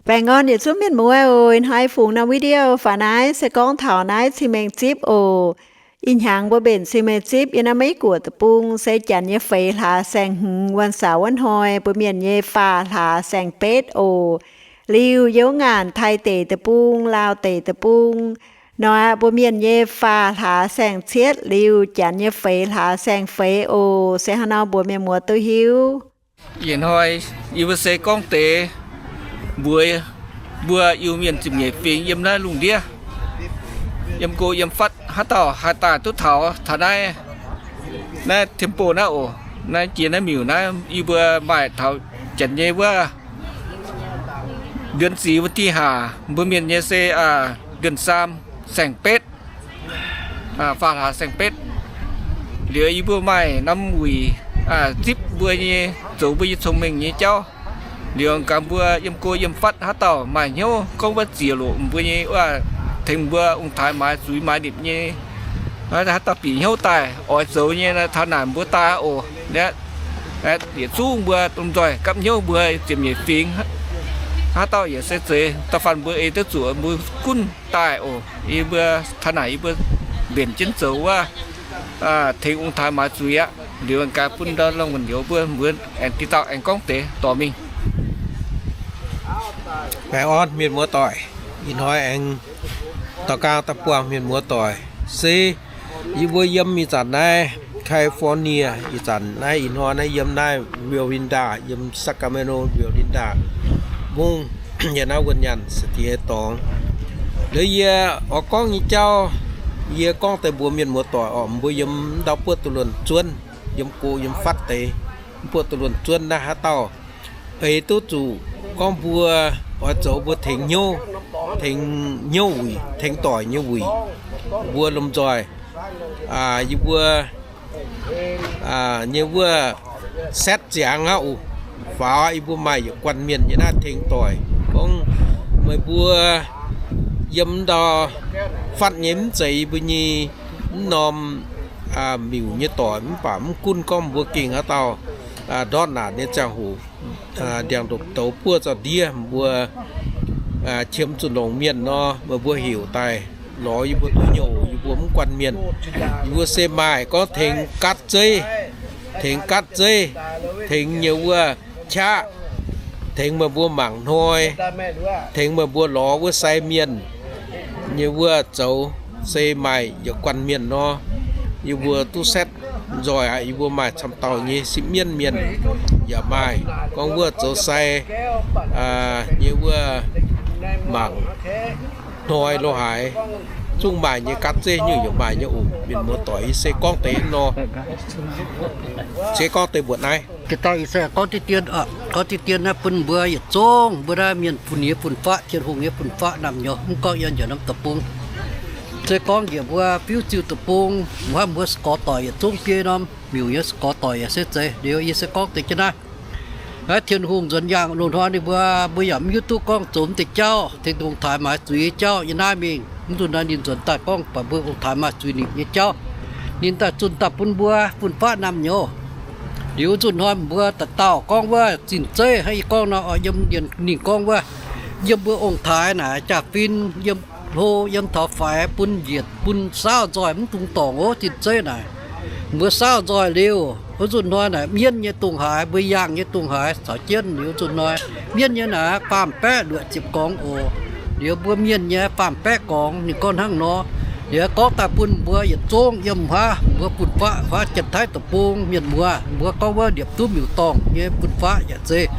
Baengh orn yietc zungv mienh muoz oc. Ih hnoi fungx norm video faaux naaiv se gorngv taux naaiv Cing-Mengh Zipv oc. Ih hnyangx mbuo mbenc Cing-Mengh Zipv yiem naaiv Meiv Guoqv deic-bung se janx nyei feix hlaax saeng-hmz, วันเสาร์ wuov hnoi mbuo mienh nyei faah hlaax saeng-betv oc. Liuz yiem wuov ngaanc Taiv deic-bung, Laauv deic-bung nor aqv, mbuo mienh nyei faah hlaax saeng-cietv liuz janx nyei feix hlaax saeng-feix oc. Se hnangv nor mbuox mienh muoz duqv hiuv. Ih hnoi yie mbuo se gorngv deix mbuox mbuo Iu-Mienh ziepc nyeic fingx yiem naaiv lungh ndiev, yiem go yiem fatv, haaix dauh haih daaih duqv taux taux naaiv, naaiv temple naaiv oc. Naaiv jiex naaiv miuc naaiv yie mbuo maaih taux janx nyei wuov เดือนสี่ วันที่ห้า, mbuo mienh nyei se เดือนสาม saeng-betv, faah hlaax saeng-betv. Liuz yie mbuo maaih norm wuic zipv mbuo nyei, zoux mbuo nyei cong-mengh nyei jauv. Liuz gaax mbuo yiem go yiem fatv haaix dauh maaih hnyouv gorngv wuov ziex loc mbuo nyei wuov, tengx mbuo ong-taaix maaiz zuiz maaiz nipc nyei, haaix dauh bieqc hnyouv daaih oix zoux nyei, taux naaic mbuo daaih oc. Yietc zungv mbuo lomh nzoih gapv hnyouv mbuo ziepc nyeic fingx, haaix dauh yaac se zeiz, da'faanh mbuo ei duqv zuqc mbuo gunv daaih oc. Yie mbuo taux naaic yie mbuo mbenc jienv zoux wuov, tengx ong-taaix maaiz zuiz aqv. Liuz gaax bun ndau lungh wuonh nyouz mbuo mbuo aengx dinh dauh aengx gorngv deix dorh mingh. Baengh orn mienh muoz doic, ih hnoi aengx dorh gaang daaih buangh mienh muoz doic. Se yie mbuo yiem ih zanc naaiv California, ih zanc naaiv ih hnoi naaiv yiem naaiv Rio Linda, yiem Sacramento Rio Linda mungv, yiem naaiv wuonh nyaanh se diex dorngx. Liuz yie oix gorngv nyei jauv, yie gorngv deix mbuox mienh muoz doic oc, mbuo yiem ndau buoqv duqv luonx zuonv, yiem go yiem fatv deix, buoqv duqv luonx zuonv naaiv haaix dauh eix duqv zuqc gorngv mbuo oix zoux mbuo tengx hnyouv, tengx hnyouv wuic, tengx doic nyei wuic, mbuo lomh nzoih yie mbuo nyei wuov setv ziangx aqv oc. Faaux yie mbuo maaih yietc guanh mienh nyei naaiv tengx doic. Gorngv meih mbuo yiem ndau fatv nyei mv zeiz yie mbuo nyei mv norm miuc nyei doic, mv baac mv gunv gorngv mbuo gengh haaix dauh ndortv naanc nyei ziangh hoc, ndiangx-ndopv douz buov zaux-ndiev, mbuo qiemx zuqc longc mienh nor, meih mbuo heuc daaih lorz yie mbuo duqv nyei oc. Yie mbuo mv guanh mienh, yie mbuo se maaih gorngv tengx gaatv zeiv, tengx gaatv zeiv, tengx nyei wuov qaqv, tengx meih mbuo mangc hnoi, tengx meih mbuo lorz wuov sai mienh nyei wuov zoux, se maaih yietc guanh mienh nor, yie mbuo duqv setv nzoih aqv. Yie mbuo maaih camv dauh nyei sipv mienv mienh yaac maaih gorngv wuov zoux sai nyei wuov mangc hnoi lo haaix, zungv maaih nyei, gaatv zeiv nyungc yaac maaih nyei oc. Mienh muoz doic, yie se gorngv deix nor, se gorngv deix mbuoqc naaiv. Deix dauh ih se gorngv diqv dien, gorngv diqv dien naaiv bun mbuo yietc zungv mbuo naaiv mienh fun-niex fun-faqv, Tin-Hungh nyei fun-faqv naamh nyouz, mv gorngv yiem njiec norm deic-bung. Se gorngv njiec mbuo fiuv ziuh deic-bung, mbuo, mbuo se gorx doic yietc zungv biei norm miuc nyei se gorx doic yaac se zeiz. Liuz yie se gorngv deix jienv naaiv. Naaiv Tin-Hungh nzuonx yaangh loz-hnoi ninh mbuo, mbuo yaac mv hiuv duqv gorngv zoux mv deix jauv, tengx ong-taaix maaiz zuiz nyei jauv. Yie naaiv mingh mv zuqc naaiv ninh nzuonx daaih gorngv baac mbuo ong-taaix maaiz zuiz nipc nyei jauv, ninh daaih zunh daaih bun mbuo fun-faqv naamh nyouz. Liuz zunh hnoi mbuo dauh dauh gorngv wuov zinh zeiv hnangv yie gorngv nor, yiem ninh gorngv wuov, yiem mbuo ong-taaix naaic jaa-fin, yiem hlo, yiem taux faix, bun njiec, bun saauv nzoih mv dungx dorngc ov. Zinh zeiv naaic mbuo saauv nzoih liuz, wuov zunh hnoi naaic mienv nyei dongh haaix, mbuo yangh nyei dongh haaix caux jienv. Liuz zunh hnoi mienv nyei naaic faam baeqv luoqc ziepc gorngv oc. Liuz mbuo mienh nyei faam baeqv gorngv. Ninh gorngv hnangv nor. Liuz gorngv daaih bun mbuo yietc zungv yiem wuov, mbuo fun-faqv wuov Janx-Taiv deic-bung mienh muoz, mbuo gorngv wuov liepc duqv miuc-dorngh nyei fun-faqv yaac zeiz.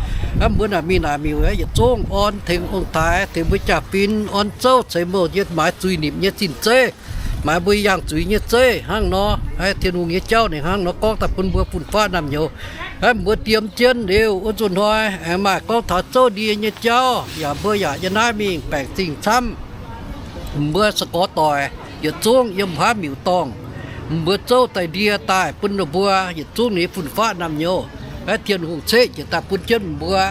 Aa, mbuo naaic mingh naaic miuc yietc zungv orn tengx ong-taaix, tengx mbuo jaa-fin orn zouv ceix mouh nyei maaiz zuiz nipc nyei zinh zeiv, maaiz mbuo yangh zuiz nyei zeiv hnangv nor. Aa, Tin-Hungh nyei jauv ninh hnangv nor gorngv daaih bun mbuo fun-faqv naamh nyouz. Aa, mbuo diem jienv liuz wuov zunh hnoi aengx maaih gorngv taux zouv ndie nyei jauv, yaac mbuo yaac yiem naaiv mingh baengc zingh camv. Mbuo se gorx doic yietc zungv yiem wuov miuc-dorngh, mbuo zouv daaih ndie daaih bun ninh mbuo yietc zungv nyei fun-faqv naamh nyouz. Aa, Tin-Hungh ceqv jiex daaih bun jienv mbuo.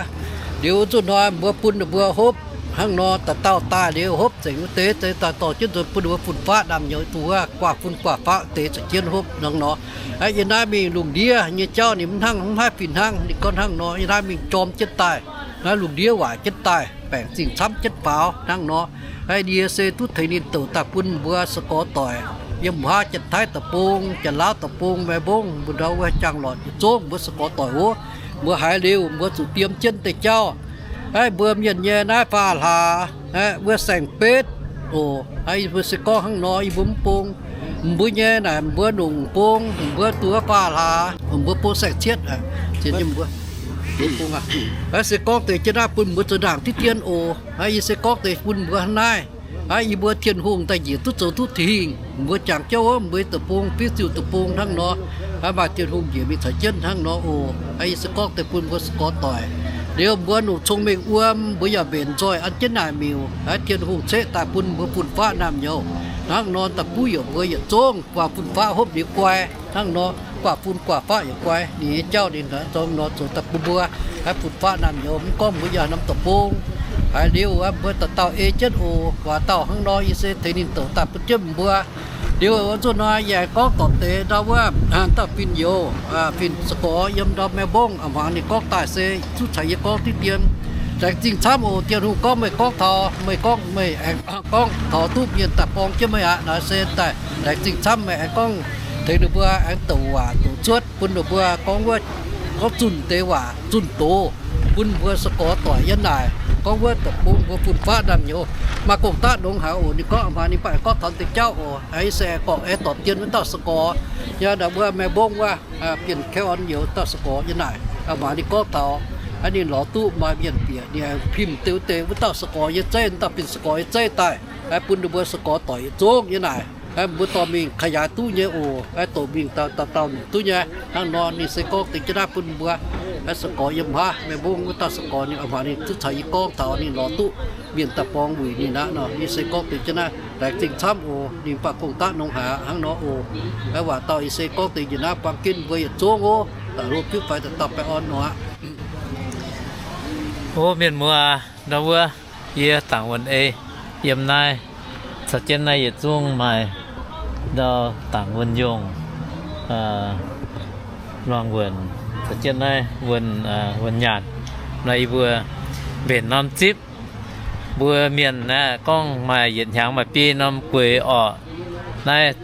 Liuz wuov zunh hnoi mbuo bun ninh mbuo hopv hnangv nor, dauh dauh daaih liuz hopv nzengc wuov deix, deix daaih dorh jienv nzuonx bun ninh mbuo fun-faqv naamh nyouz, bun wuov guaav fun guaav faqv deix caux jienv hopv hnangv nor. Aa, yiem naaiv mingh lungh ndiev nyei jauv ninh mv hnangv, mv haih fih hnangv. Ninh gorngv hnangv nor, yiem naaiv mingh jorm jienv daaih. naaiv lungh ndiev waaic jienv daaih, baengc zingh camv jienv faaux hnangv nor. Aa, yie se duqv tengx ninh douc daaih bun mbuo se gorx doic yiem haav Janx-Taiv deic-bung, Janx-Laauv deic-bung, Maengh Mbong, mbuo ndau wuov jangx lorqc yietc zungv mbuo se gorx doic wuov, mbuo haiz liuz mbuo zuqc diem jienv deix jauv. Aa, mbuo mienh nyei naaiv faam hlaax, aa, wuov saeng-betv oc. Aa, yie mbuo se gorngv hnangv nor, yie mbuo mv bung, mbuo nyei naaic mbuo nongc bung, mbuo duqv faam hlaax, mbuo bung saeng-cietv, se gorngv deix jienv naaiv bun mbuo zoux ndaangc diqv dien oc. Aa, yie se gorngv deix bun mbuo hnangv naaiv. Aa, yie mbuo Tin-Hungh daaih njiec duqv zoux duqv tengx mbuo jangx jauv wuov, mbuo deic-bung, fiuv ziuh deic-bung hnangv nor. Aa, maaih Tin-Hungh njiec mingh caux jienv hnangv nor oc. Aa, yie se gorngv deix bun mbuo se gorx doic. Liuz mbuo nongc cong-mengh wuom, mbuo yaac mbenc nzoih an jienv naaic miuc. Aa, Tin-Hungh ceqv daaih bun mbuo fun-faqv naamh nyouz. Hnangv nor da'buv yaac mbuo yietc zungv guaax fun-faqv hopv ninh guai. Hnangv nor guaax fun guaax faqv yaac guai, ninh nyei jauv ninh nor zoux daaih bun mbuo. Aa, fun-faqv naamh nyouz mv gorngv mbuo yaac norm deic-bung. Haiz liuz mbuo dauh dauh ei jienv oc. Waac dauh hnangv nor yie se tengx ninh douc daaih bun jienv mbuo. Liuz nzunc nor yie aengx gorngv dorc deix ndau wuov dauh fin-youz, fin se gorx yiem ndau Maengh Mbong a'hmuangx ninh gorngv daaih se zuqc caux yie gorngv diqv dien. Laengz zingh camv oc. Tin-Hungh gorngv meih gorngv taux, meih gorngv meih aengx gorngv taux duqv mienh daaih borng jienv meih aqv. Naaiv se daaih laengz zingh camv meih aengx gorngv tengx ninh mbuo aengx douc waac douc cuotv bun ninh mbuo gorngv wuov, gorngv zunh deix waac zunh doz bun mbuo se gorx doic yiem naaic. Gorngv wuov deic-bung mbuo fun-faqv naamh nyouz maaih gong-daqv nongx haic oc. Ninh gorngv a'hmuangx ninh baac aengx gorngv taux deix jauv oc. Aa, yie se aengx gorngv aengx dorc dien wuov dauh se gorx, yiem ndau wuov Maengh Mbong wuov, bienh kouv orn youz dauh se gorx yiem naaic. A'hmuangx ninh gorngv taux, aa, ninh lorz duqv maaih mienh bieqc ninh aengx pimv deix wuov dauh se gorx nyei zeiv, dauh fin se gorx nyei zeiv daaih, aa, bun ninh mbuo se gorx doic yietc zungv yiem naaic. Aa, mbuo dorh mingh ขยาย duqv nyei oc. Aa, doqc mingh dauh dauh nongc duqv nyei. Hnangv nor ninh se gorngv deix jienv naaiv bun mbuo. Aa, se gorx yiem haav Maengh Mbong wuov dauh se gorx ninh a'hmuangx ninh duqv caux yie gorngv taux ninh lorz duqv mienh daaih borng wuic ninh aqv nor, yie se gorngv deix jienv naaiv laengz zingh camv oc. Ninh baac gong-daqv nongx haic aqv hnangv nor oc. Aa, waac dauh yie se gorngv deix njiec naaiv buang ginv mbuo yietc zungv oc. Da'hlo fiuv faix dauh dauh baengh orn nor aqv. O mienh muoz, ndau wuov yie Dangc Wuonh Ei yiem naaiv caux jienv naaiv yietc zungv maaih ndau Dangc Wuonh Yongh, Luangh Wuonh, caux jienv naaiv Wuonh, Wuonh Nyaanh. Naaiv yie mbuo mbenc norm zipv. Mbuo mienh naaiv gorngv maaih yietc hnyangx maaih biei norm gueix orqc. Naaiv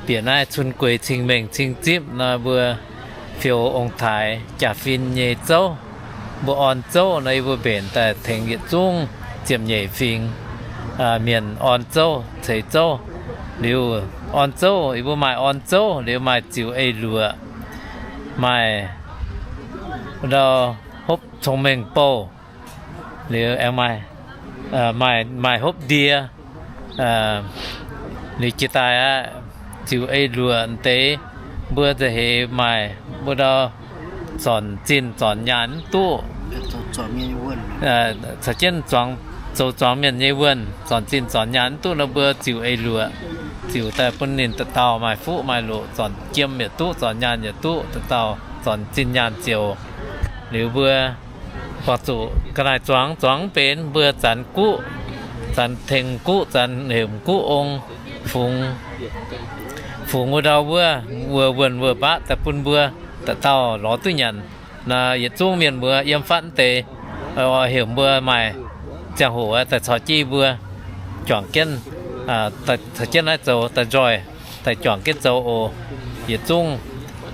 bieqc naaiv cun gueix cing mengh cing zipv nor mbuo fioux ong-taaix jaax-fin nyei zouv. Mbuo orn zouv nor yie mbuo mbenc daaih tengx yietc zungv ziepc nyeic fingx mienh orn zouv ceix zouv. Liuz orn zouv yie mbuo maaih orn zouv, liuz maaih ziux eix luoqc, maaih ndau hopv cong-mengh bouh, liuz aengx maaih, maaih, maaih hopv ndie. Liuz jiex daaih aqv, ziux eix luoqc deix mbuo za'heix maaih mbuo ndau zornc zinh zornc nyaanh mv duqv, caux jienv zoux zuangx mienh nyei wuonh, zornc zinh zornc nyaanh mv duqv nor mbuo ziux eix luoqc, ziux daaih bun ninh dauh dauh maaih fuqv maaih loqc, zornc jiem yaac duqv, zornc nyaanh yaac duqv, dauh dauh zornc zinh nyaanh zioux. Liuz mbuo buatc zuqc ga'naaiv zuangx zuangx mv benx, mbuo zanx guqv, zanx tengx guqv, zanx heuc guqv ong, fungx, fungx wuov ndau wuov, wuov wuonh wuov mbatv daaih bun mbuo dauh dauh lorz duqv nyanc. Naaiv yietc zungv mienh mbuo yiem fatv deix, heuc mbuo maaih ziangh hoc daaih caux jienv mbuo juangc jienv, caux jienv naaiv zoux daaih nzoih, daaih juangc jienv zoux oc. Yietc zungv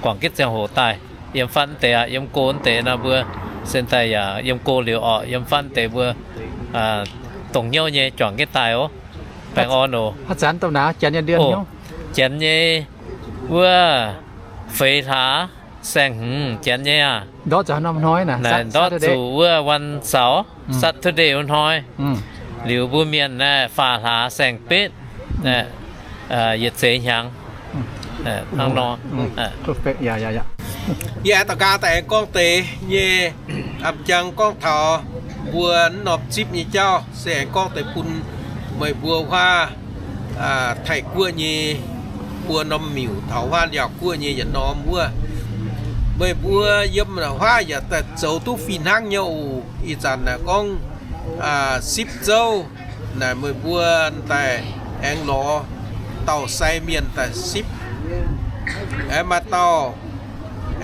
guangc jienv ziangh hoc daaih. Yiem fatv deix aqv, yiem go deix nor mbuo sen daaih yaac yiem go liuz orqc, yiem fatv deix mbuo dongh hnyouv nyei juangc jienv daaih oc. Baengh orn oc. Janx nyei wuov feix hlaax saeng-hmz janx nyei aqv. Ndortv zuqc wuov วันเสาร์ Saturday wuov hnoi. Liuz mbuo mienh naaiv faam hlaax saeng-betv, yietc seix hnyangx. Hnangv nor. Yie aengx daux gaux daaih aengx gorngv deix nyei, a'jang jang gorngv taux mbuo norm zipv nyei jauv se aengx gorngv deix bun meih mbuo huaav Taiv-Guoqv nyei, mbuo norm miuc taux huaav Liaauc Guoqv nyei yietc norm wuov. Meih mbuo yiem huaav yaac daaih zoux duqv fih hnangv nyei oc. Ih zanc naaic gorngv sipv zouv naaic meih mbuo daaih aengx lorz dauh sai mienh daaih sipv. Aengx maaih dauh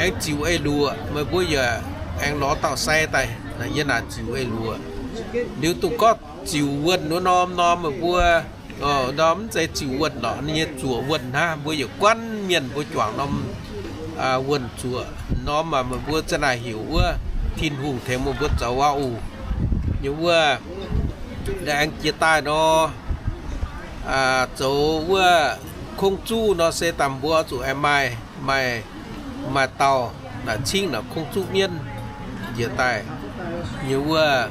aengx ziux eix luoqc, meih mbuo yaac aengx lorz dauh sai daaih Yie naaic ziux ei luoqc. Liuz dongh gorngv ziux wuonh wuov norm norm meih mbuo, norm mv zeiz ziux wuonh lorqc, nyei zuoqc wuonh hnangv. Mbuo yietc guanh mienh mbuo juangc norm wuonh zuoqc norm, meih mbuo za'naaic heuc wuov Tin-Hungh tengx meih mbuo zoux waac-uc nyei wuov. Laengz jiex daaih nor, zoux wuov kongv zuqv nor se daaih mbuo zuqc aengx maaih, maaih, maaih dauh naaic cingv naaic kongv zuqv mienv njiec daaih nyei wuov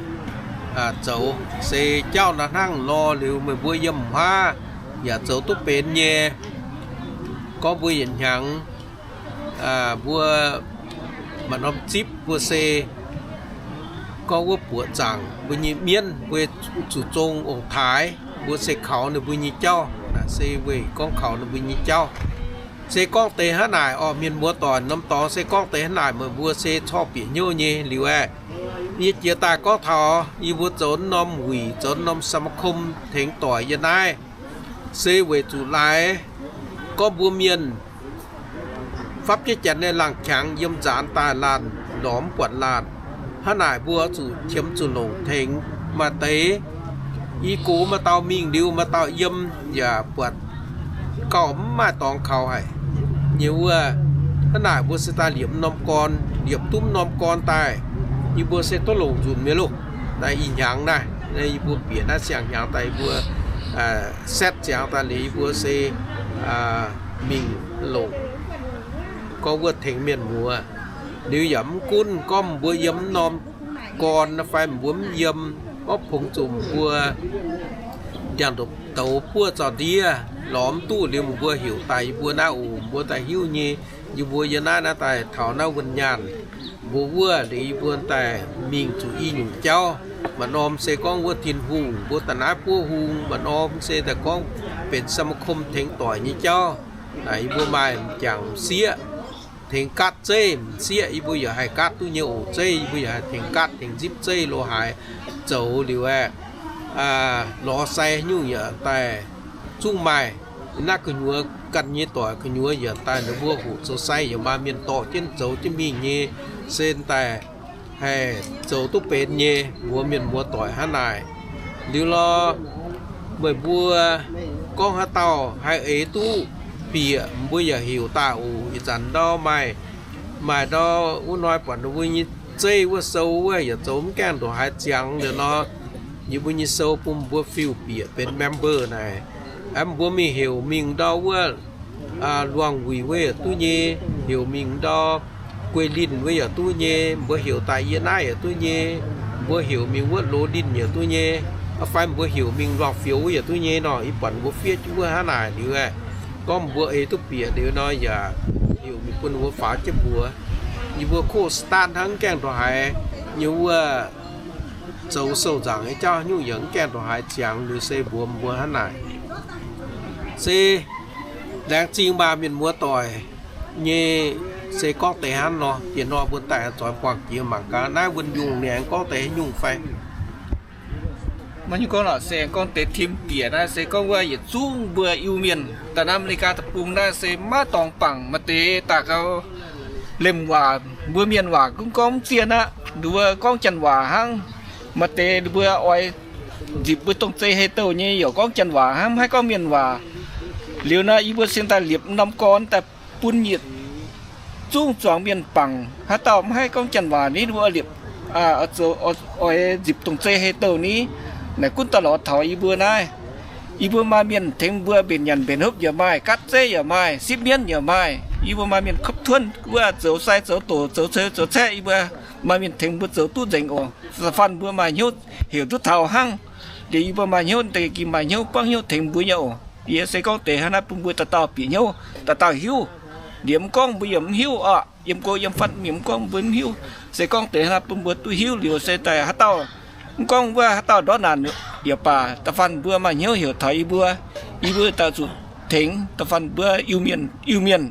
zoux. Se jauv naaiv hnangv lorz liuz meih mbuo yiem haav yaac zoux duqv benx nyei. Gorngv mbuo yietc hnyangx mbuo maaih norm zipv mbuo se gorngv wuov buoqc zaangc mbuo nyei mienv mbuo zuqc zong ong-taaix, mbuo se kaux ninh mbuo nyei jauv. Naaic se weih gorngv kaux ninh mbuo nyei jauv. Se gorngv deix hnangv naaic orqc, mienh muoz doic, norm dorngx se gorngv deix hnangv naaic meih mbuo se corc bieqc hnyouv nyei liuz aeqv, yie jiex daaih gorngv taux yie mbuo zoux norm wuic, zoux norm สมาคม tengx doic yie naaiv, se weic zuqc laaix gorngv mbuo mienh fapv jienv janx nyei laangh qangx yiem nzaanx daaih laanh lorz mv buatc laanh. Hnangv naaic mbuo zuqc qiemx zuqc longc tengx maaih deix. I gox maaih dauh mingh liuz maaih dauh yiem yaac buatc gauh mv maaih dorngx kaux haic nyei wuov. Hnangv naaic mbuo se daaih liepc norm gorn, liepc duqv norm gorn daaih, yie mbuo se duqv longc nzunc mi'aqv loh. Naaiv ih hnyangx naaiv, yie mbuo bieqc naaiv siang-hnyangx daaih yie mbuo setv ziangx daaih liuz yie mbuo se mingh longc gorngv wuov tengx mienh muoz. Liuz yaac mv gunv gorngv mbuo yiem norm gorn fai mbuo mv yiem, gorngv pongx zuqc mbuo ndiangx-douz buov zorqv ndiev lorz mv duqv liuz mbuo heuc daaih yie mbuo naaiv oc, mbuo daaih hiuv nyei. Yie mbuo yiem naaiv, naaiv daaih taux naaiv wuonh nyaanh mbuo wuov liuz yie mbuo daaih mingh zuqc i nyungc jauv. Maaih norm se gorngv wuov Tin-Hungh mbuo daaih naaiv buov hung, maaih norm se daaih gorngv benx สมาคม tengx doic nyei jauv. Yie mbuo maaih m'jangc m'sieqv tengx gaatv zeiv, m'sieqv yie mbuo yaac haih gaatv duqv nyei oc. Zeiv yie mbuo yaac haih tengx gaatv tengx nzipv zeiv lo haaix zoux liuz aeqv, lorz sai nyungc yaac daaih zungv maaih. Naaiv gu'nyuoz ganh nyei doic gu'nyuoz yaac daaih ninh mbuo hoqc zoux sai yaac maaih mienh dorh jienv zoux jienv mingh nyei, se daaih haih zoux duqv benx nyei mbuox mienh muoz doic hnangv naaic. Liuz lorz meih mbuo gorngv haaix dauh haih eix duqv bieqc mbuo yaac heuc daaih oc. Ih zanc ndau maaih, maaih ndau wuov hnoi buatc ninh mbuo nyei zeiv wuov sou wuov yaac zoux mv gaengh ndongc haaix ziangx liuz nor, yie mbuo nyei sou bun mbuo fiuv bieqc benx member naaic. Mbuo mingh heuc mingh ndau wuov Luangh Wuic wuov yaac duqv nyei, heuc mingh ndau Guei Linh wuov yaac duqv nyei, mbuo heuc daaih yie naaiv yaac duqv nyei, mbuo heuc mingh wuov Loz Linh yaac duqv nyei, fai mbuo heuc mingh Luangh Fioux wuov yaac duqv nyei nor. Ih buatc mbuo fiev jienv wuov hnangv naaic liuz aeqv, gorngv mbuo eix duqv bieqc liuz nor yaac heuc mingh bun ninh mbuo faaux jienv mbuox. Yie mbuo koqv staan hnangv mv gaengh ndongc haaix nyei wuov zoux sou nzaangc nyei jauv nyungc yaac mv gaengh ndongc haaix ziangx liuz se mbuox mbuo hnangv naaic. Se laengz zingh maah mienh muoz doic nyei, se gorngv deix hnangv nor. Diex nor mbuo daaih zoix buangh jiex mangc gaax naaiv wuonh yungh ninh aengx gorngv deix haaix nyungc fai? Maiv hiuv gorngv lorqc, se aengx gorngv deix tim bieqc naaiv se gorngv wuov yietc zungv mbuo Iu-Mienh daaih naaiv America deic-bung naaiv se maiv dorngx bangc. Maaih deix daaih gauh lemh waac, mbuo mienh waac gunv gorngv mv zienh aqv, ninh mbuo gorngv janx waac hnangv. Maaih deix ninh mbuo oix nzipc mbuo dongh zei hei douh nyei yaac gorngv janx waac hnangv, mv haih gorngv mienh waac. Liuz naaiv yie mbuo sin daaih liepc norm gorn daaih bun yietc zungv zuangx mienh bangc. Haaix dauh mv haih gorngv janx waac ni, ninh mbuo liepc oix nzipc dongh zei hei douh ni. Naaic gunv daaih lorz taux yie mbuo naaiv. Yie mbuo maaih mienh tengx mbuo mbenc nyanc mbenc hopv yaac maaih, gaatv zeiv yaac maaih, sipv mienv yaac maaih. Yie mbuo maaih mienh kopv tuonv wuov zoux sai zoux doc zoux ceu zoux caeqv, yie mbuo maaih mienh tengx mbuo zoux duqv nzengc oc. Da'faanh mbuo maaih hnyouv heuc duqv taux hnangv. Liuz yie mbuo maaih hnyouv deix ginh maaih hnyouv buangv hnyouv tengx mbuo nyei oc. Yie se gorngv deix hnangv naaiv bun mbuo dauh dauh bieqc hnyouv, dauh dauh hiuv. Liuz mv gorngv mbuo yaac mv hiuv oc. Yiem go yiem fatv mienh mv gorngv mbuo mv hiuv. Se gorngv deix hnangv naaiv bun mbuo duqv hiuv liuz se daaih haaix dauh mv gorngv wuov haaix dauh ndortv naanc yaac baac, da'faanh mbuo maaih hnyouv heuc taux yie mbuo, yie mbuo daaih zuqc tengx da'faanh mbuo Iu-Mienh, Iu-Mienh,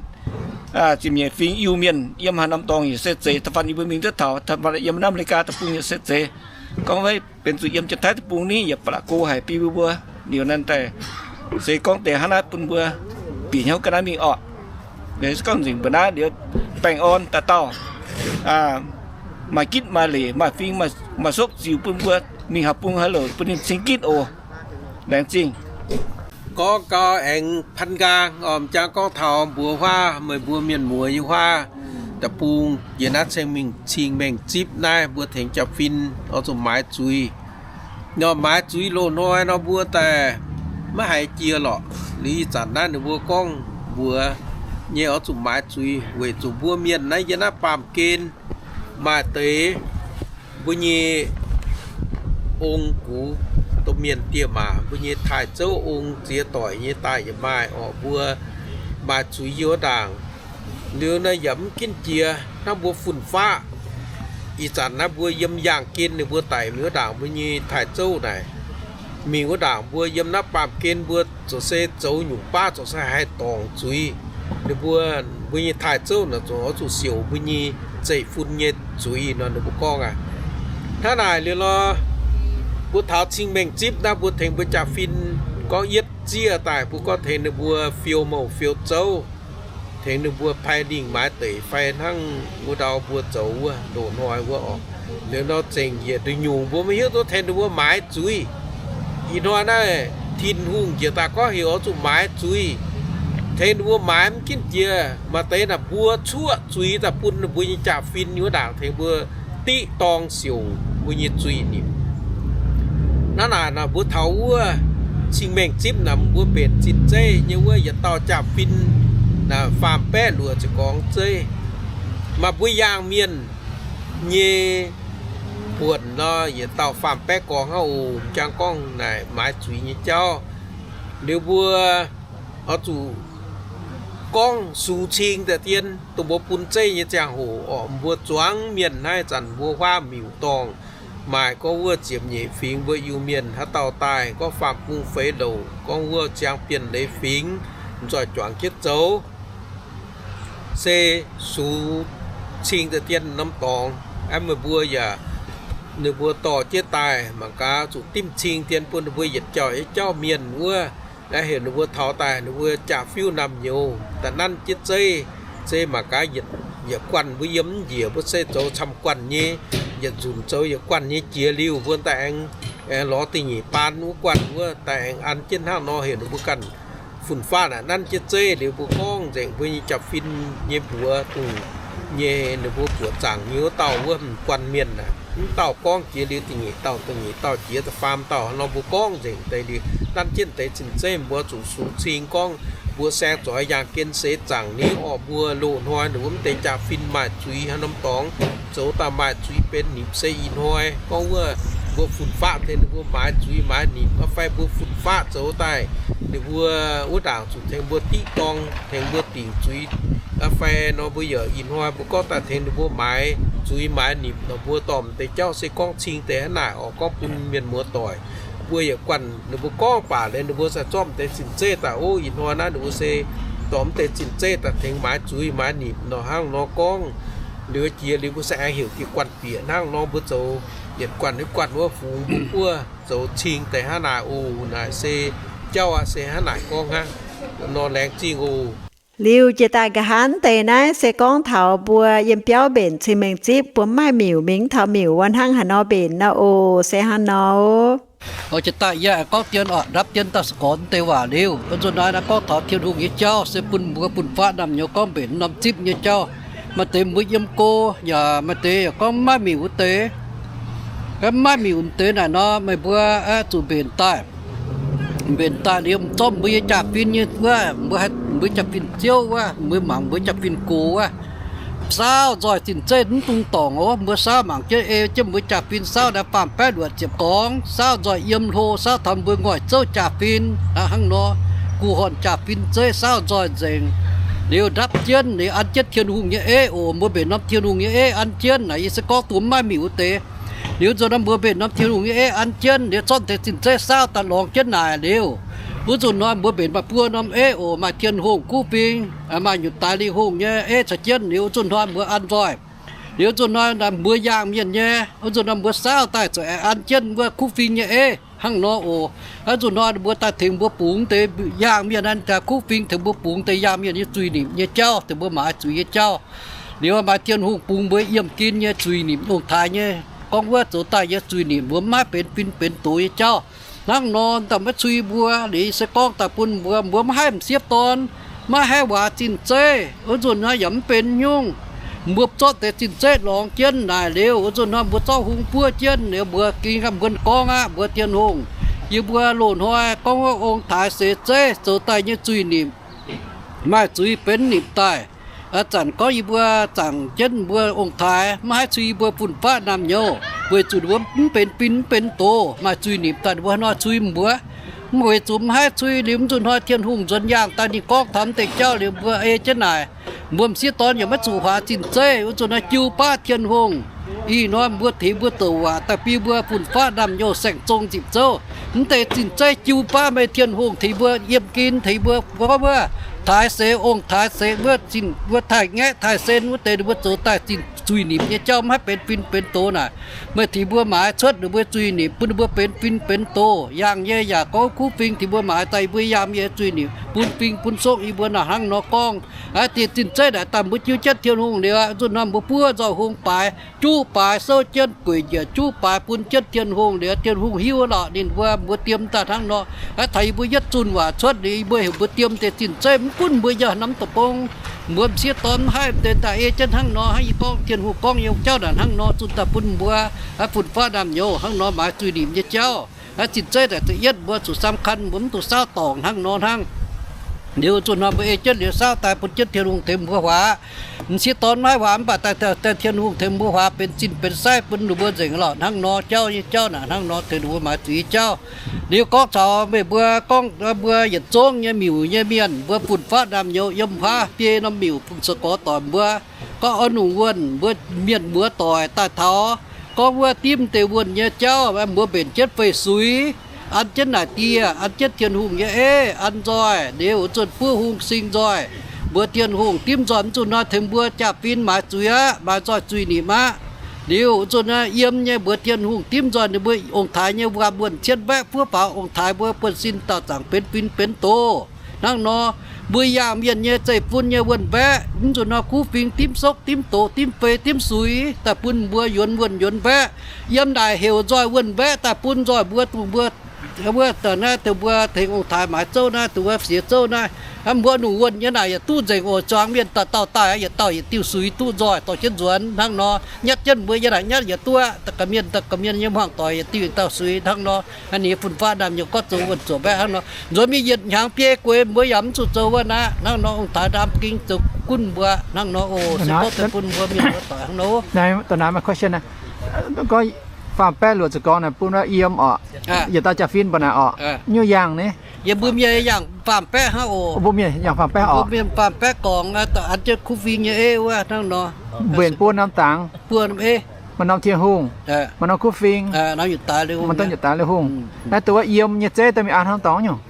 ziepc nyeic fingx Iu-Mienh yiem haaix norm dorngx yaac se zeiz, da'faanh yie mbuo mingh duqv taux, da'faanh yiem naaiv America deic-bung yaac se zeiz. Gorngv wuov benx zuqc yiem Janx-Taiv deic-bung ni yaac ba'laqc go haic bun mbuo mbuo. Liuz naaiv daaih se gorngv deix hnangv naaiv bun mbuo bieqc hnyouv ga'naaiv mingh orqc. Liuz se gorngv nzengc mbuo naaiv liuz baengh orn dauh dauh, maaih gitv maaih leic, maaih fing maaih sopv ziux bun mbuo mingh haaix bung haaix louc bun ninh cing gitv oc. Laengz zingh. Gorngv gau aengx pan nqaang, m'jangc gorngv taux mbuox huaav, meih mbuo mienh muoz nyei huaav, da'bung yie naaiv ceng mingh cing-mengh zipv naaiv mbuo tengx jaa-fin oix zuqc maaiz zuiz. Nor maaiz zuiz loz-hnoi nor mbuo daaih maiv haiz jiex lorqc. Liuz ih zanc naaiv ninh mbuo gorngv mbuox nyei oix zuqc maaiz zuiz weic zuqc mbuo mienh naaiv yiem naaiv baamh gen maaih deix mbuo nyei ong gux, domh mienh diex maac, mbuo nyei taaih zouv ong ziex doic nyei daaih yaac maaih orqc, mbuo maaiz zuiz yiem wuov ndaangc. Liuz naaiv yaac mv ginv jiex hnangv mbuo fun-faqv. Ih zanc naaiv mbuo yiem yaangh gen ninh mbuo daic mingh wuov ndaangc mbuo nyei taaih zouv naaic, mingh wuov ndaangc mbuo yiem naaiv baamh gen mbuo ziouc se zoux nyungc baav ziouc se haih dorngc zuiz. Ninh mbuo, mbuo nyei taaih zouv naaic ziouc oix zuqc siouc mbuo nyei zeiv-fun nyei zuiz nor ninh mbuo gorngv aqv. Hnangv naaic liuz nor, mbuo taux cing-mengh zipv naaiv mbuo tengx mbuo jaa-fin gorngv yietv zieqv daaih, mbuo gorngv tengx ninh mbuo fiou mouh fiou zouv, tengx ninh mbuo pai lingh maaiz deic fai hnangv wuov ndau mbuo zoux wuov loz-hnoi wuov orqc. Liuz nor zengc njiec nduqc nyungc mbuo maiv hiuv duqv tengx ninh mbuo maaiz zuiz. Ih hnoi naaiv Tin-Hungh njiec daaih gorngv heuc oix zuqc maaiz zuiz. Tengx ninh mbuo maaiz mv ginv jiex, maaih deix naaic mbuo cuoqv zuiz daaih bun ninh mbuo nyei jaa-fin wuov ndaangc tengx mbuo diqv dorng siouc mbuo nyei zuiz nimc. Hnangv naaic nor mbuo taux wuov cing-mengh zipv naaic mbuo mbenc zinh zeiv nyei wuov yietc dauh jaa-fin naaic faam-baeqv luoqc ziepc gorngv zeiv. Maaih mbuo yaangh mienh nyei buonc nor yietc dauh faam-baeqv gorngv hnangv oc. M'jangc gorngv naaic maaiz zuiz nyei jauv. Liuz mbuo oix zuqc gorngv sux cing daaih dien dongh mbuo bun zeiv nyei ziangh hoc orqc, mbuo zuangx mienh naaiv zanc mbuo huaav miuc dorngh maaih gorngv wuov ziepc nyeic fingx mbuo Iu-Mienh haaix dauh daaih gorngv faam-bung feix louc gorngv wuov ziangh Bienh Leiz fingx, m'nzoih juangc jienv zoux se sux cing daaih dien norm dorngx. Aeqv, meih mbuo yaac, ninh mbuo dorh jienv daaih mangc gaax zuqc dimv cing dien bun ninh mbuo yietc jauv-yietc jauv mienh wuov. Aeqv, heuc ninh mbuo taux daaih ninh mbuo jaa-fiuv naamh nyouz daaih nanv jienv zeiv, se mangc gaax yietc guanh mbuo yiem mv njiec, mbuo se zoux camv guanh nyei, yietc nzunc zoux yietc guanh nyei jiex liuz mbuo daaih aengx, aengx lorz da'nyeic baan wuov guanh wuov daaih aengx an jienv hnangv nor heuc ninh mbuo ganh fun-faqv naaic nanv jienv zeiv liuz mbuo gorngv nzengc mbuo nyei jaa-fin nyei mbuox dongh nyei ninh mbuo buoqc zaangc nyei wuov dauh wuov m'guanh mienh naaic, mv dauh gorngv jiex liuz da'nyeic dauh, da'nyeic dauh jiex da'faam dauh nor mbuo gorngv nzengc deix liuz nanv jienv deix zinh zeiv mbuo zuqc sux cing gorngv mbuo saeng zoix yaangh gen seix zaangc ni orqc, mbuo loz-hnoi ninh wuov mv deix jaa-fin maaih zuiz haaix norm dorngx zoux daaih maaih zuiz benx nimc se ih hnoi gorngv wuov mbuo fun-faqv tengx ninh mbuo maaiz zuiz maaiz nimc, fai mbuo fun-faqv zoux daaih ninh mbuo wuov ndaangc zuqc tengx mbuo diqv dorng, tengx mbuo dingc zuiz, fai nor mbuo yaac ih hnoi mbuo gorngv daaih tengx ninh mbuo maaiz zuiz maaiz nimc nor mbuo dorh m'deix jauv se gorngv cing deix hnangv naaic orqc, gorngv bun mienh muoz doic. Mbuo yaac guanh ninh mbuo gorngv baac liuz ninh mbuo se zorqv m'deix zinh zeiv daaih, ov, ih hnoi naaiv ninh mbuo se dorh m'deix zinh zeiv daaih tengx maaiz zuiz maaiz nimc nor hnangv nor gorngv. Liuz jiex liuz mbuo se aengx heuc diuh guanh bieqc hnangv nor mbuo zoux yietc guanh yietc guanh wuov fungx mbuo buov zoux cing deix hnangv naaic oc. Naaic se jauv aqv, se hnangv naaic gorngv hnangv nor. Laengz zingh oc. Liuz jiex daaih nqa'haav deix naaiv se gorngv taux mbuo yiem biauv mbenc cing-mengh zipv, mbuo mv maaih miuc mingh taux miuc wuov hnangv haaix nor mbenc nor oc. Se hnangv nor. Oix jiex daaih yie gorngv dien oc, ndapv dien daaih se gorngv deix waac liuz, nzunc naaiv naaiv gorngv taux Tin-Hungh nyei jauv se bun mbuo fun-faqv naamh nyouz gorngv mbenc norm zipv nyei jauv. Maaih deix mbuo yiem go yaac maaih deix yaac gorngv mv maaih miuc wuov deix. Mv maaih miuc deix naaic nor, meih mbuo zuqc mbenc daaih. Mbenc daaih liuz, zorqv mbuo nyei jaa-fin nyei wuov, mbuo haih, mbuo jaa-fin ziouv wuov, mbuo mangc mbuo jaa-fin gox wuov, saauv nzoih zinh zeiv mv dungx dorngc oc. Mbuo saauv mangc jienv ei jienv mbuo jaa-fin saauv naaiv faam-baeqv luoqc ziepc gorngv, saauv nzoih yiem hlo, saauv taux mbuo ngoic zouv jaa-fin hnangv nor, guh horn jaa-fin zeiv saauv nzoih nzengc. Liuz ndapv jienv, liuz an jienv Tin-Hungh nyei eiv oc. Mbuo mbenc norm Tin-Hungh nyei eiv an jienv naaic, yie se gorngv dongh mv maaih miuc wuov deix. Liuz nzunc naaiv mbuo mbenc norm Tin-Hungh nyei eiv an jienv, liuz zorqv deix zinh zeiv saauv daaih lorngx jienv naaic liuz, wuov nzunc hnoi mbuo mbenc maaih buo norm eiv oc, maaih Tin-Hungh, kuv fing, maaih nyutc daaix lingh hungh nyei eiv caux jienv. Liuz wuov nzunc hnoi mbuo an nzoih. Liuz nzunc hnoi mbuo yaangh mienh nyei, wuov nzunc hnoi mbuo saauv daaih zoux aengx an jienv wuov kuv fing nyei eiv hnangv nor oc. Wuov nzunc hnoi mbuo daaih tengx mbuo bungx deix yaangh mienh, an daaih kuv fing tengx mbuo bungx deix yaangh mienh nyei zuiz nimc nyei jauv, tengx mbuo maaiz zuiz nyei jauv. Liuz maaih Tin-Hungh bungx mbuo yiemh gen nyei zuiz-nimc ong-taaix nyei, gorngv wuov zoux daaih nyei zuiz-nimc mbuo mv haih benx fin benx doz nyei jauv. Hnangv nor, daaih maiv cui mbuo. Liuz se gorngv daaih bun mbuo, mbuo maiv haih m'sieqv dorn, maiv haih waac zinh zeiv, wuov nzunc hnoi yaac mv benx nyungc. Mbuo zorqv deix zinh zeiv lorngx jienv naaic liuz, wuov nzunc hnoi mbuo zorqv hung buov jienv liuz, mbuo gengh mbuo gorngv aqv, mbuo Tin-Hungh, yie mbuo loz-hnoi gorngv wuov ong-taaix seix zeiv zoux daaih nyei zuiz-nimc, maaih zuiz benx nimc daaih. A'zanc gorngv yie mbuo zaangc jienv mbuo ong-taaix, maiv haih cui yie mbuo fun-faqv naamh nyouz, weic zuqc mbuo mv benx fin mv benx doz, maaih zuiz-nimc daaih mbuo hnoi cui mbuo. Mv weic zuqc mv haih cui liuz, mv zuqc hnoi Tin-Hungh nzuonx yaangh daaih ninh gorngv taux mv deix jauv liuz, mbuo ei jienv naaic, mbuo m'sieqv dorn yaac maiv zuqc huaax zinh zeiv, wuov nzunc hnoi jiu baav Tin-Hungh. Ih hnoi mbuo tengx mbuo douc waac daaih bun mbuo fun-faqv naamh nyouz saeng-zong nzipc zouv. Mv deix zinh zeiv jiu baav meih Tin-Hungh tengx mbuo yiemh gen, tengx mbuo gorngv wuov taaix seix ong-taaix seix wuov zinh, wuov taaix-ngaeqv taaix-sen wuov deix ninh mbuo zoux daaih zinh zuiz-nimc nyei jauv mv haih benx fin benx doz naaic. Meih tengx mbuo maaiz cuotv ninh mbuo zuiz-nimc bun ninh mbuo benx fin benx doz. Yangh nyei yaac gorngv kuv fing tengx mbuo maaiz daaih yie mbuo yangh nyei zuiz-nimc bun fing bun sokv yie mbuo naaic hnangv nor gorngv. Aa, dieh zinh zeiv naaic daaih mbuo jiu jienv Tin-Hungh liuz, nzunc hnoi mbuo buov nzoih hung baaix, juqv baaix souv jienv gueic njiec juqv baaix bun jienv Tin-Hungh liuz, Tin-Hungh hiuv lorqc ninh mbuo, mbuo diem daaih hnangv nor. Aa, taux yie mbuo yietv zunh waac cuotv liuz, yie mbuo heuc mbuo diem deix zinh zeiv mv gunv mbuo yaac norm deic-bung, mbuo m'sieqv dorn mv haih deix daaih ei jienv hnangv nor. Hnangv yie gorngv Tin-Hungh gorngv nyei jauv naaic hnangv nor zunh daaih bun mbuo, aa, fun-faqv naamh nyouz hnangv nor maaiz zuiz-nimc nyei jauv. Aa, zinh zeiv daaih za'yietv mbuo zuqc สำคัญ mbuo mv duqv saauv dorngc hnangv nor hnangv. Liuz zunh hnoi mbuo ei jienv liuz saauv daaih bun jienv Tin-Hungh tengx mbuo huaax. M'sieqv dorn maiv huaax mv baac daaih, daaih Tin-Hungh tengx mbuo huaax benx zinh benx saiv bun ninh mbuo nzengc lorqc hnangv nor jauv nyei jauv naaic hnangv nor tengx ninh mbuo maaiz zuiz nyei jauv. Liuz gorngv caux meih mbuo gorngv mbuo yietc zungv nyei miuc nyei mienh, mbuo fun-faqv naamh nyouz yiem huaav biei norm miuc fungc sou gorx doic mbuo, gorngv oix nungc wuonh mbuo mienh muoz doic daaih taux gorngv wuov dimv deix wuonh nyei jauv, mbuo mbenc jienv fei suix, an jienv naaic dieh, an jienv Tin-Hungh nyei eiv, an nzoih liuz zunh buov hungh sing nzoih, mbuox Tin-Hungh dimv nzoih mv zunh hnoi tengx mbuo jaa-fin maaiz zuiz aqv, maaiz nzoih zuiz-nimc aqv. Liuz zunh hnoi yiem nyei mbuox Tin-Hungh dimv nzoih ninh mbuo ong-taaix nyei wuom wuonh cien mbaeqv fuov faaux ong-taaix mbuo buonv-sin dauh zaangc benx fin benx doz. Hnangv nor, mbuo yangh mienh nyei zeiv-fun nyei wuonh mbaeqv, mv zuqc hnoi kuv fingx dimv sokv, dimv doz, dimv fei, dimv suix daaih bun mbuo yuonx wuonh yuonx mbaeqv. Yiem naaic heuc nzoih wuonh mbaeqv daaih bun nzoih mbuo, dongh mbuo, wuov daaih naaiv dongh mbuo tengx ong-taaix maaiz zouv naaiv, dongh wuov siex zouv naaiv, mbuo nungc wuonh nyei naaic yietc duqv nzengc oc. Zuangx mienh dauh dauh daaih, yietc dauh yietc diuh suix duqv nzoih dorh jienv nzuonx hnangv nor. Nyatv jienv mbuo yie naaic nyatv yietc duqv, da'ga'mienh da'ga'mienh nyei hmuangx doic yietc diuh dauh suix hnangv nor. Ninh fun-faqv naamh nyouz gorngv zoux wuonh zuoqc mbaeqv hnangv nor. Nzuonx mingh yietc hnyangx biei gueix mbuo yaac mv zuqc zoux wuonh aqv hnangv nor. Ong-taaix ndaam ging zoux gunv mbuo hnangv nor oc. Se gorngv daaih bun mbuo mienh muoz doic hnangv nor. Naaiv, da'naaiv maaih question naaiv. Gorngv faam-baeqv luoqc ziepc gorngv naaic bun wuov yiem oc. Yietc dauh jaa-fin mbuo naaic oc. Nyungc yangh ni? Yie mbuo mienh yangh faam-baeqv hnangv oc. Mbuo mienh yangh faam-baeqv oc. Mbuo mienh faam-baeqv gorngv daaih an jienv kuv fing nyei eiv wuov hnangv nor. Mbenc buo norm dangx. Buo norm eiv. Maaih norm Tin-Hungh, maaih norm kuv fing, maaih norm yietc daaih liuz hungh. Naaiv dongh wuov yiem nyei zeiv daaih mingh an hnangv dorngx nyungc.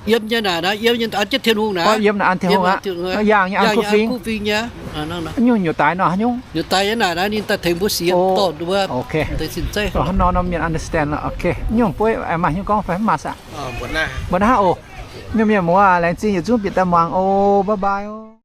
Yiem nyei naaic, yiem nyei an jienv Tin-Hungh naaic. Yiem naaic an Tin-Hungh aqv. Yangh nyei an kuv fing. Nyungc nyutc daaih nor haaix nyungc? Nyutc daaih yiem naaic naaiv ninh daaih tengx mbuo sienx dorh mbuo. Hnangv nor norm mienh understand lorqc. Ok. Nyungc bueiv maaih nyungc gorngv fai mv maaih saah? Mbuo naaiv aqv oc. Nyungc mienh muoz, laengz zingh yietc zungv bieqc daaih muangx oc. Bye bye oc.